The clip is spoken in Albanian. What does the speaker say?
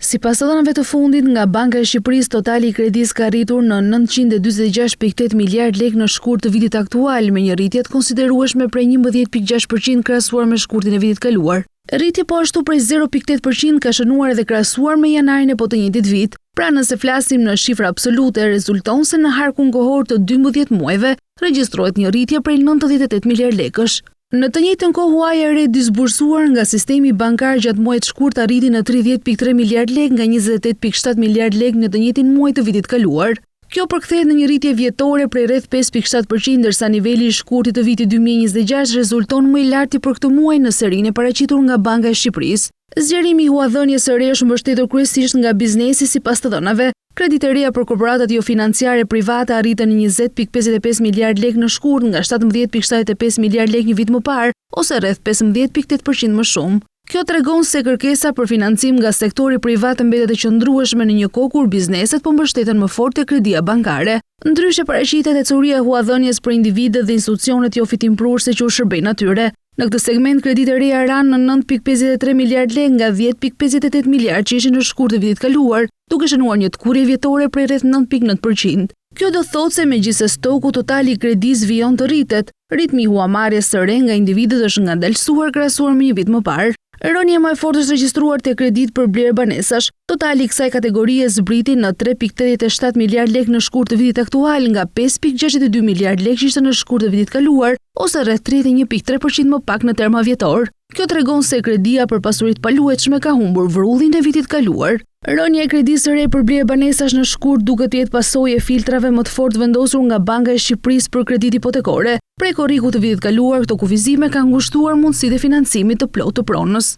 Sipas të dhënave të fundit nga Banka e Shqipërisë, totali i kredisë ka arritur në 946,8 miliardë lekë në shkurt të vitit aktual, me një rritje të konsiderueshme prej 11,6% krahasuar me shkurtin e vitit kaluar. Rritje po ashtu prej 0,8% ka shënuar edhe krahasuar me janarin e po të njëjtit vit. Pra nëse flasim në shifra absolute, rezulton se në harkun kohor të 12 muajve regjistrohet një rritje prej 98 miliardë lekësh. Në të njëjtën kohë huaja e re disbursuar nga sistemi bankar gjatë muajit shkurt arriti në 30,3 miliardë lekë nga 28,7 miliardë lekë në të njëjtin muaj të vitit kaluar. Kjo përkthehet në një rritje vjetore prej rreth 5,7% ndërsa niveli i shkurtit të vitit 2026 rezulton më i larti për këtë muaj në serinë e paraqitur nga Banka e Shqipërisë. Zgjerimi i huadhënies së re është mbështetur kryesisht nga biznesi sipas të dhënave. Kreditë e reja për korporatat jofinanciare private arritën në 20,55 miliardë lekë në shkurt nga 17,75 miliardë lekë një vit më parë, ose rreth 15,8% më shumë. Kjo tregon se kërkesa për financim nga sektori privat mbetet e qëndrueshme në një kohë kur bizneset po mbështeten më fort te kredia bankare. Ndryshe paraqitet ecuria e huadhënies për individët dhe institucionet jofitimprurëse që u shërbejnë atyre. Në këtë segment kreditë e reja ranë në 9.53 miliardë lekë nga 10.58 miliardë që ishin në shkurt të vitit kaluar, duke shënuar një tkurrje vjetore prej rreth 9.9%. Kjo do thotë se megjithëse stoku total i kredisë vijon të rritet, ritmi i huamarrjes së re nga individët është ngadalësuar krahasuar me një vit më parë. Rënia më e fortë është regjistruar te kreditë për blerje banesash. Totali i kësaj kategorie zbriti në 3.87 miliardë lekë në shkurt të vitit aktual nga 5.62 miliardë lekë që ishte në shkurt të vitit kaluar, ose rreth 31.3% më pak në terma vjetor. Kjo tregon se kredia për pasuri të paluajtshme ka humbur vrullin e vitit kaluar. Rënia e kredisë së re për blerje banesash në shkurt duket të jetë pasojë e filtrave më të fortë vendosur nga Banka e Shqipërisë për kreditë hipotekore. Prej korrikut të vitit kaluar, këto kufizime kanë ngushtuar mundësitë e financimit të plotë të pronës.